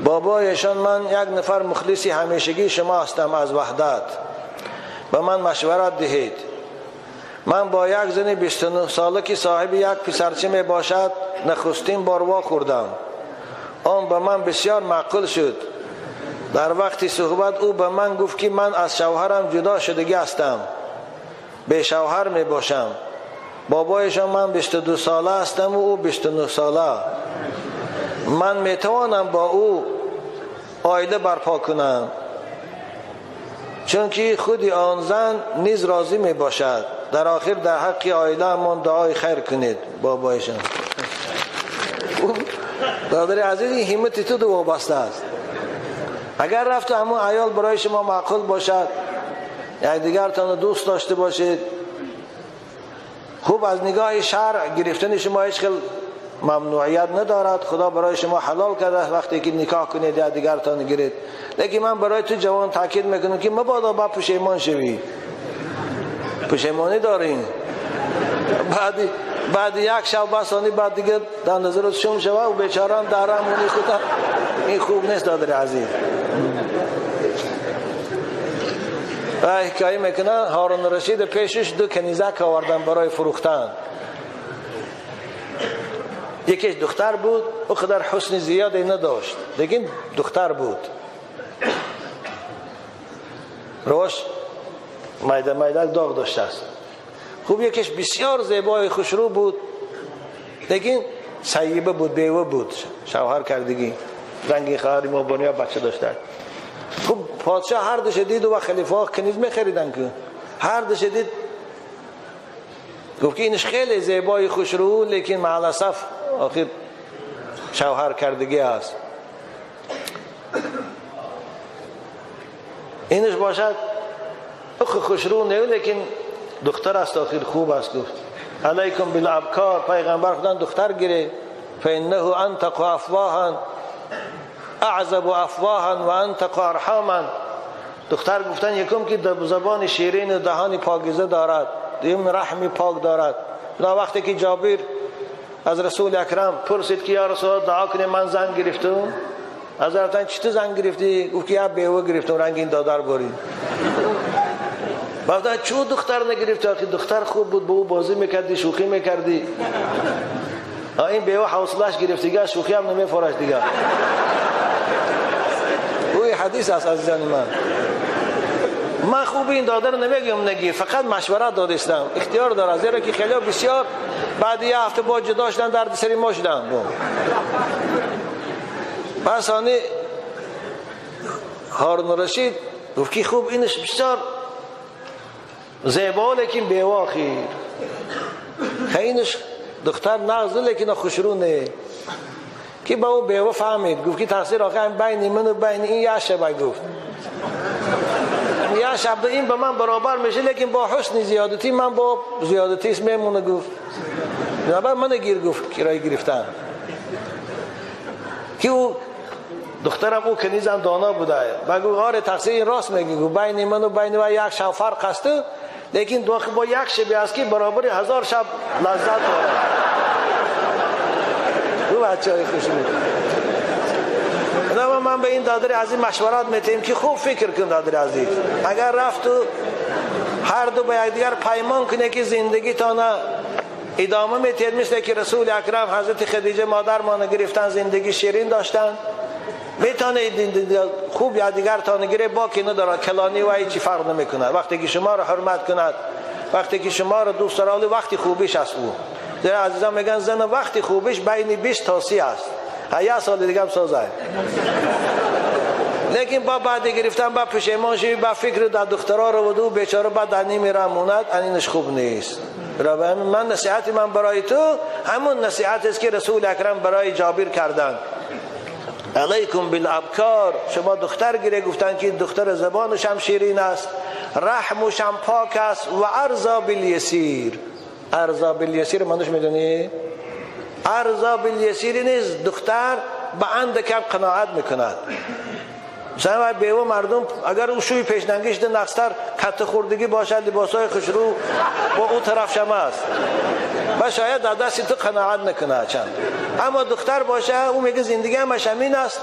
بابایشان من یک نفر مخلصی همیشگی شما هستم از وحدت، به من مشورت دهید. من با یک زن 29 ساله که صاحب یک پسرچه می باشد نخستین بار وا خوردم. آن به من بسیار معقول شد. در وقتی صحبت او به من گفت که من از شوهرم جدا شدگی هستم، به شوهر می باشم. بابایشان من 22 ساله هستم و او 29 ساله. من می توانم با او عائله برپا کنم، چون که خود آن زن نیز راضی می باشد. در آخر در حق عائله من دعای خیر کنید. بابایشان برادر عزیز، این همت تو دو وابسته است. اگر رفت همون عیال برای شما معقول باشد، یک دیگرتان دوست داشته باشید، خوب از نگاه شرع گرفتن شما هیچ خیلی ممنوعیت ندارد. خدا برای شما حلال کرده وقتی که نکاح کنید یا دیگرتان گیرید. لیکن من برای تو جوان تاکید میکنم که مبادا با پشیمان شوی. پشیمانی دارین بعد یک شب بسانی بعد دیگه در نظرت شم شوه و بیچاره هم در همونی خدا. این خوب نیست دادر عزیز. و حکایه میکنن هارون رشید پیشش دو کنیزک آوردن برای فروختن. یکیش دختر بود، او قدر حسن زیادی نداشت، لیکن دختر بود. روش میده میده داغ داشته است. خوب یکیش بسیار زیبای خوشرو بود، لیکن سیبه بود، بیوه بود، شوهر کردگی، رنگی خواهری ما بنیا بچه داشته. خوب پادشاه هر دوش دید و خلیفه ها کنیز میخریدن که هر دوش دید، گفت که اینش خیلی زیبای خوشرو، لیکن مع الاسف آخر شوهر کردگی است. اینش باشد اخ خوشرو نه، لیکن دختر است، آخر خوب است. گفت علیکم بالابکار، پیغمبر خدا دختر گیره، فانه انتق افواها اعذب افواها و انتق ارحاما. دختر گفتن یکم که زبان شیرین و دهان پاکیزه دارد، دوم رحم پاک دارد. دا وقتی که جابر از رسول اکرم پرسید که یا رسول الله دعا کنه من زن گرفتم، حضرت چطور زن گرفتی؟ گفت که یا بیوه گرفتم، رنگ این دادر برید. بعد چون دختر نگرفتی؟ آخه دختر خوب بود، با او بازی میکردی، شوخی میکردی. این بیوه حوصله‌اش گرفت دیگه، شوخی هم نمیفرش دیگه. اوی حدیث است عزیزان من. من خوب این دادر نمیگم نگی، فقط مشورت دادستم، اختیار داره، زیرا که خیلی بسیار بعد یه هفته با جدا شدن، درد سری ما شدن. پس آنی هارون رشید گفت که خوب اینش بسیار زیبا، لیکن بیوه خیر اینش دختر نغزه، لیکن خوشرونه. که با او بیوه فهمید، گفت که تقصیر آخه بین من و بین این یه شبه. گفت یه شب این به من برابر میشه، لیکن با حسن زیادتی من با زیادتی اسم میمونه. گفت برابر من گیر، گفت کرایه گرفتن که او دخترم او کنیزم دانا بوده. و گفت آره تقصیر این راست میگی، گفت بین من و بین و یک شب فرق است، لیکن با یک شبی است که برابر 1000 شب لذت داره. او بچه های خوش بود. من به این دادر عزیز مشورت میتیم که خوب فکر کن دادر عزیز، اگر رفت و هر دو به یکدیگر پیمان کنه که زندگی تانه ادامه میتید، مثل که رسول اکرم حضرت خدیجه مادر ما گرفتن، زندگی شیرین داشتن، میتونه خوب یکدیگر تانه گیره، باکی نداره، کلانی و هیچی فرق نمیکنه. وقتی که شما رو حرمت کند، وقتی که شما رو دوست داره، وقتی خوبیش است او. زیرا عزیزان میگن زن وقتی خوبیش بین 20 تا 30 است، یه سال دیگه هم سازه. لیکن با بعد گرفتن با پشیمان شوی، با فکر در دخترها رو و دو بیچاره بعد در نیمی موند، اینش خوب نیست. من نصیحت من برای تو همون نصیحت است که رسول اکرم برای جابر کردن، علیکم بالابکار. شما دختر گیره، گفتن که دختر زبانش هم شیرین است، رحمش هم پاک است، و ارضا بالیسیر. ارضا بالیسیر منوش میدونی؟ ارضا بالیسیر نیست، دختر به اندکم قناعت میکند. مثلا بیوه مردم اگر او شوی پیشنگیش ده نقصتر کت خوردگی باشد، لباسای خوشرو با او طرف شما است و شاید در دست تو قناعت نکنه چند. اما دختر باشه او میگه زندگی همش همین است،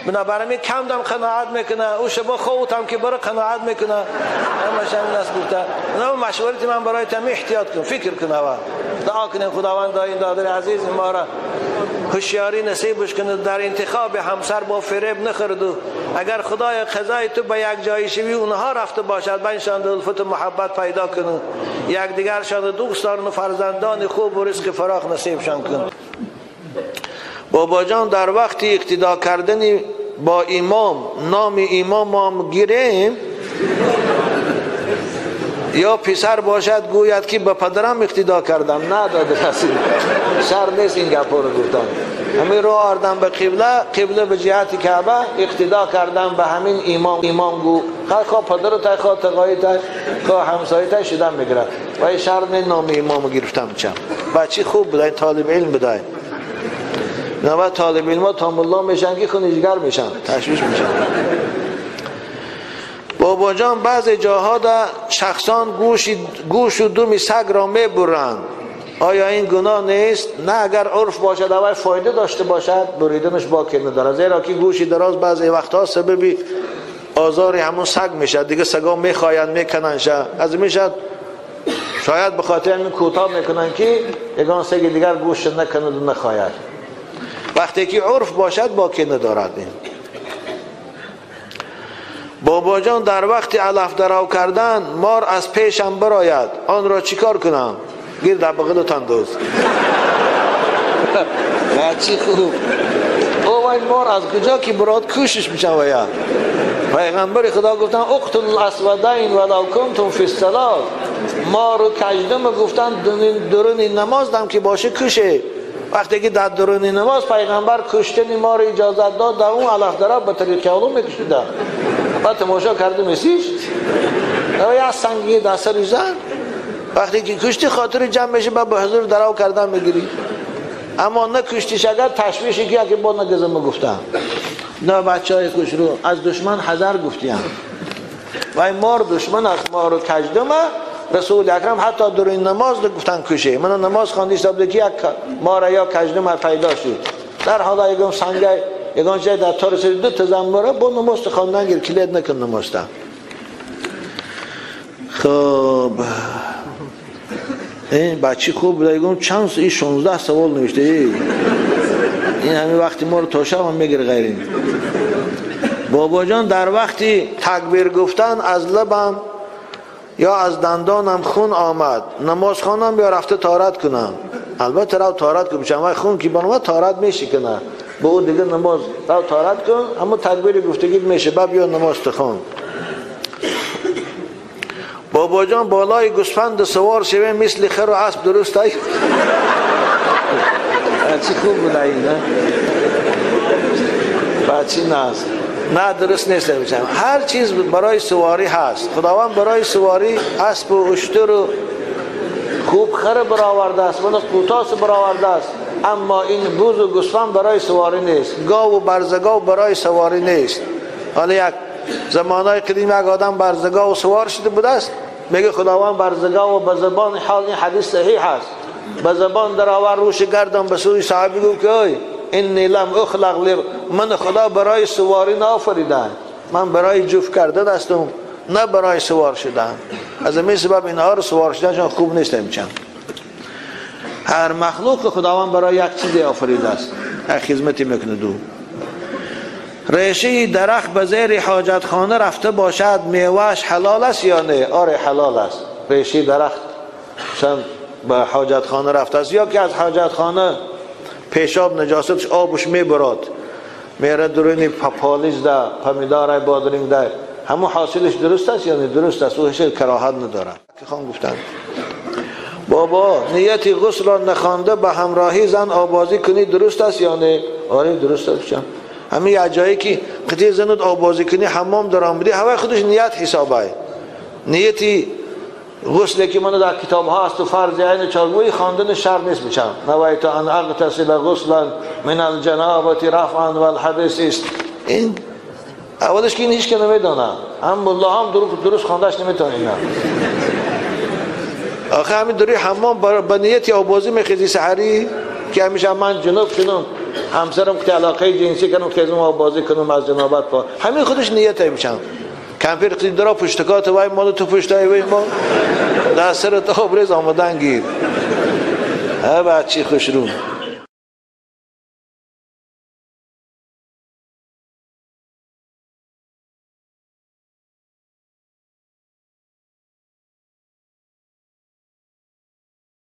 بنابراین کم دم قناعت میکنه، او شبا خوتم که برای قناعت میکنه، همش همین است گفته. بنابراین مشورت من برای تمی احتیاط کن، فکر کن، اول دعا کنیم خداوند این دادر عزیز ما را هوشیاری نصیبش کنه، در انتخاب همسر با فریب نخورد. اگر خدای قضای تو به یک جایی شوی اونها رفته باشد، بینشان الفت و محبت پیدا کنه، یکدیگرشان دوست دارن و فرزندان خوب و رزق فراخ نصیبشان کن. بابا جان در وقت اقتدا کردن با امام نام امام هم گیریم یا پسر باشد گوید که به پدرم اقتدا کردم، نه داده رسید شر نیست این گپا رو گفتن. همین رو آردم به قبله، قبله به جهت کعبه اقتدا کردم به همین امام، امام گو خواه پدر تای خواه تقایی تای خواه همسایه تای شدن میگیرد و این شر نیست نام امام گرفتم. چم بچه خوب بوده، طالب علم بوده. نه طالب علم ها تا ملا میشن که خونیجگر میشن، تشویش میشن. بابا جان بعضی جاها در شخصان گوش و دم سگ را میبرند، آیا این گناه نیست؟ نه، اگر عرف باشد اول فایده داشته باشد بریدنش باکی نداره، زیرا که گوشی دراز بعضی وقتها سبب آزار همون سگ میشه، دیگه سگا میخواین میکنن شه از میشد، شاید به خاطر همین کوتاه میکنن که یگان سگ دیگر گوش نکند و نخواهد. وقتی که عرف باشد باکی ندارد. این بابا جان در وقت علف درو کردن مار از پیشم براید، آن را چیکار کنم؟ گیر در بغلتان دوست. چی خوب او این مار از کجا که براد کوشش میشن. و پیغمبر خدا گفتن اقتل الاسودین ولو کنتم فی الصلاه، مار و کژدم گفتن درون نماز دم که باشه کشه. وقتی که در درون نماز پیغمبر کشتن مار اجازت داد، در اون علف درو به طریق علوم میکشیدن. بعد تماشا کرده میسیش یا سنگی در سر زن، وقتی که کشتی خاطر جمع میشه بعد به حضور درو کردن میگیری. اما نه کشتیش اگر تشویشی که اگه با نگزم گفتم نه بچه های خوش رو از دشمن حذر گفتیم و این مار دشمن است، مار و کژدمه. رسول اکرم حتی در این نماز گفتن کشه. من نماز خواندی حساب که یک مار یا کژدم پیدا شد، در حالا یکم سنگ یگان جای در تار سری دو تا زنبوره با نماز خواندن گیر کلید نکن نماز تا. خب این بچه خوب بوده، یگم چند این 16 سوال نوشته، این همین وقتی ما رو تا شب هم میگیره غیرین. بابا جان در وقتی تکبیر گفتن از لبم یا از دندانم خون آمد، نماز خوانم یا رفته طهارت کنم؟ البته رو طهارت کنم، چون خون که بنوه طهارت میشه کنه به او دیگه نماز رو طهارت کن، اما تکبیر گفتگی میشه بعد بیا نماز تخون. بابا جان بالای گوسفند سوار شوه مثل خر و اسب درست ای؟ چی خوب بود این، نه؟ بچی ناز نه درست نیست. هر چیز برای سواری هست، خداوند برای سواری اسب و اشتر و خوب خر برآورده است، ولی قوتاس برآورده است، اما این بز و گوسفند برای سواری نیست، گاو و برزگاو برای سواری نیست. حالا یک زمانهای قدیم یک آدم برزگاو سوار شده بوده است، میگه خداوند برزگاو به زبان حال، این حدیث صحیح است، به زبان در آور روش گردم به سوی صحابی گفت که ای انی لم اخلق، من خدا برای سواری نآفریدم، من برای جفت کردن هستم نه برای سوار شدن. از این سبب اینها رو سوار شدنشان خوب نیست. میچن هر مخلوق خداوند برای یک چیزی آفریده است، یک خدمتی میکنه. دو ریشه درخت به زیر حاجت خانه رفته باشد میوهش حلال است یا نه؟ آره حلال است. ریشه درخت مثلا به حاجت خانه رفته است، یا که از حاجت خانه پیشاب نجاستش آبش میبراد میره درونی پالیز ده پمیدار بادرنگ ده، همون حاصلش درست است یا نه؟ درست است، او هیچ کراهت نداره. که خان گفتن بابا نیت غسل را نخوانده به همراهی زن آبازی کنی درست است یا نه؟ آره درست است. همین یه جایی که قطعی زنت آبازی کنی حمام درام بدی هوای خودش نیت حسابه. نیتی غسل که من در کتاب ها است و فرض عین چارگوی خواندن شر نیست میشم. نویت ان اغتسل غسلا من الجنابه رفعا والحدث است. این اولش که این هیچ که نمیدونه، هم ملا هم درست خواندهش نمیتونه. اینا آخه همین دوری حمام با نیت آبازی میخیزی سحری که همیشه من جنوب شدم همسرم که علاقه جنسی کنم که از اون آبازی کنم از جنابت پا، همین خودش نیت میشم. کمپیر قید درا پشتکات وای مال تو پشتای وای ما در سر آبریز آمدن گیر. ها بچی خوش رو.